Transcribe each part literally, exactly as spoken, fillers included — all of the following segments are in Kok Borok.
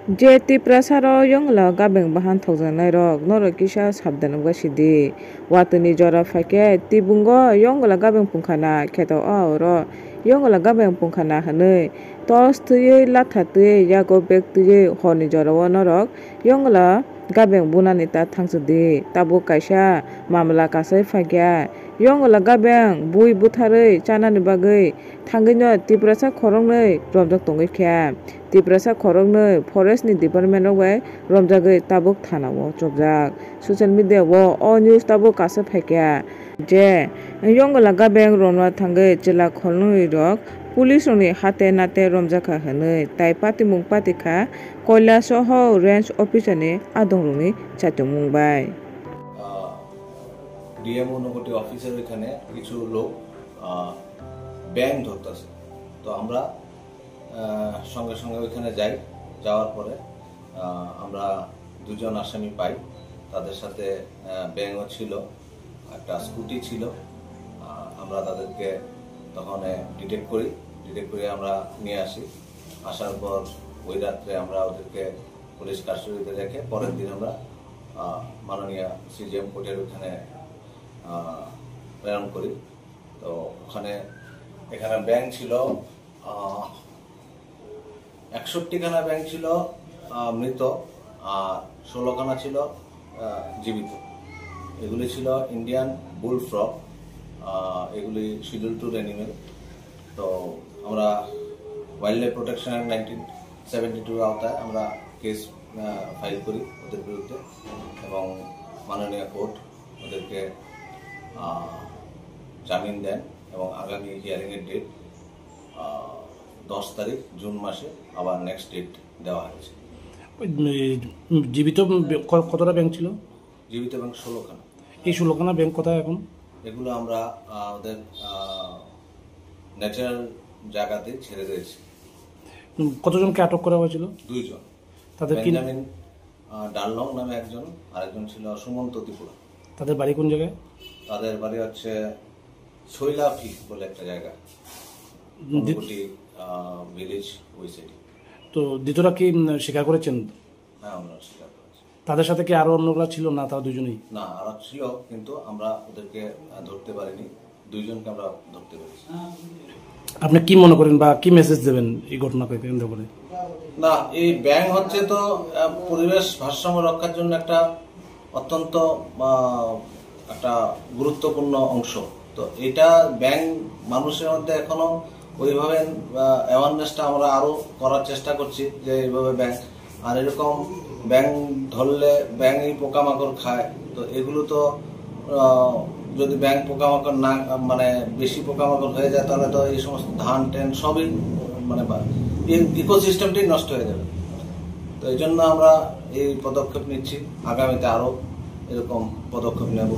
Je Tiprasa rok yongla gabeng bahan thokjaknai rok, norok kisa sabdan wngba sidi. Watwini jora phaikhe tibungo yongla gabeng pungkhana kheto o oro yongla gabeng pungkhana hwnwi tos twiwi latha twiwi yago bek twiwi horni jorao norok yongla gabeng bunani ta thangsidi. Tabuk kaisa mamla kasai phaikha yongla gabeng bui butharwi chanani bagwi thangwino Tiprasa khoroknwi romjak tongwi kha. Tiprasa khoroknwi forest ni department rok bai romjagwi tabuk thana o chopjak. Social media o o news tabuk kasa phaikha je yongla gabeng romna thangwi chwla khoroknwi rok police rokni hate nate romjakha hwnwi tai patimung patikha Koilasoho range officer ni adong rokni chaitomung bai. DM Unakoti অফিসের ওইখানে কিছু লোক ব্যাংক ধরতেছে। তো আমরা আহ, সঙ্গে সঙ্গে ওইখানে যাই। যাওয়ার পরে আহ, আমরা দুজন আসামি পাই। তাদের সাথে ব্যাংকও ছিল, একটা স্কুটি ছিল। আহ, আমরা তাদেরকে তখন ডিটেক্ট করি। ডিটেক্ট করে আমরা নিয়ে আসি। আসার পর ওই রাত্রে আমরা ওদেরকে পুলিশ কাস্টডিতে রেখে পরের দিন আমরা আহ, মাননীয় সিজিএম কোর্টের ওখানে আহ, প্রেরণ করি। তো ওখানে এখানে ব্যাংক ছিল আহ, একষট্টি খানা ব্যাংক ছিল আহ, মৃত, আর ষোলো খানা ছিল আহ, জীবিত। এগুলি ছিল ইন্ডিয়ান বুল ফ্রগ। আহ, এগুলি শিডিউল টুর অ্যানিমেল। তো আমরা wildlife protection act nineteen seventy টুর আওতায় আমরা কেস ফাইল করি ওদের বিরুদ্ধে এবং মাননীয় কোর্ট ওদেরকে আহ, জামিন দেন এবং আগামী হিয়ারিংয়ের ডেট দশ তারিখ জুন মাসে আবার নেক্সট ডেট দেওয়া হয়েছে। ওই, উম, জীবিত বে- ক- কতটা ব্যাংক ছিল? জীবিত ব্যাংক ষোলোখানা। এই ষোলোখানা ব্যাংক কোথায় এখন? এগুলো আমরা আহ, ওদের ন্যাচারাল জায়গাতে ছেড়ে দিয়েছি। উম, কতজনকে আটক করা হয়েছিল? দুইজন, তাদের কি? বেঞ্জামিন আহ, ডাললং নামে একজন, আরেকজন ছিল সুমন্ত ত্রিপুরা। তাদের বাড়ি কোন জায়গায়? তাদের বাড়ি হচ্ছে ছৈলাফি বলে একটা জায়গা, দি- ঊনকোটি ভিলেজ ওই সাইডে। তো দ্বিতীয়রা কি উম, স্বীকার করেছেন? হ্যাঁ, আমরা স্বীকার করেছি। তাদের সাথে কি আরো অন্যরা ছিল না, তারা দুজনেই? না, আর ছিল, কিন্তু আমরা ওদেরকে আহ, ধরতে পারিনি। দুইজনকে আমরা ধরতে পেরেছি। আপনি কি মনে করেন বা কি মেসেজ দেবেন এই ঘটনাকে কেন্দ্র করে? না, এই ব্যাংক হচ্ছে তো আহ, পরিবেশ ভারসাম্য রক্ষার জন্য একটা অত্যন্ত আহ, একটা গুরুত্বপূর্ণ অংশ। তো এটা ব্যাংক মানুষের মধ্যে এখনো ওইভাবে অ্যাওয়ারনেসটা আমরা আরো করার চেষ্টা করছি যে এইভাবে ব্যাংক, আর এরকম ব্যাংক ধরলে ব্যাংকই পোকামাকড় খায়। তো এগুলো তো আহ, যদি ব্যাংক পোকামাকড় না, মানে বেশি পোকামাকড় হয়ে যায়, তাহলে তো এই সমস্ত ধান ট্যান সবই মানে ইকোসিস্টেমটাই নষ্ট হয়ে যাবে। তো এই জন্য আমরা এই পদক্ষেপ নিচ্ছি, আগামীতে আরো এরকম পদক্ষেপ নেব।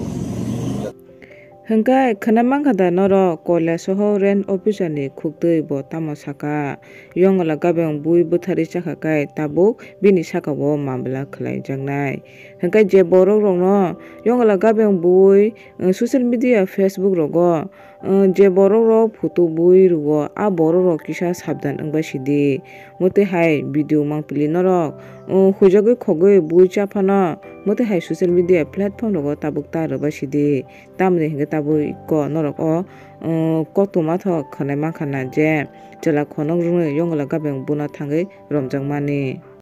Hwnkhe khwnai mankha da norok Koilasoho range officer ni khuktwi bo tamo saka? Yongla gabeng bui bwtharwi chakha khe tabuk bini saka o mamla khwlaijaknai. Hwnkhe je borok rokno yongla gabeng bui social media, Facebook rogo je borok rok photo bui rwo, a borok rok kisa sabdan wngbai sidi. Mwtwi hai video mangpili norok huijagwi khogwi bui chaphano mwtwi hai social media platform rogo tabuk ta rwbai sidi. Tamni hwnkhe tabuk ko norok o koktwma thok khwnai mankha na je chwla khonok rwngwi yongla gabeng buna thangwi romjakmani.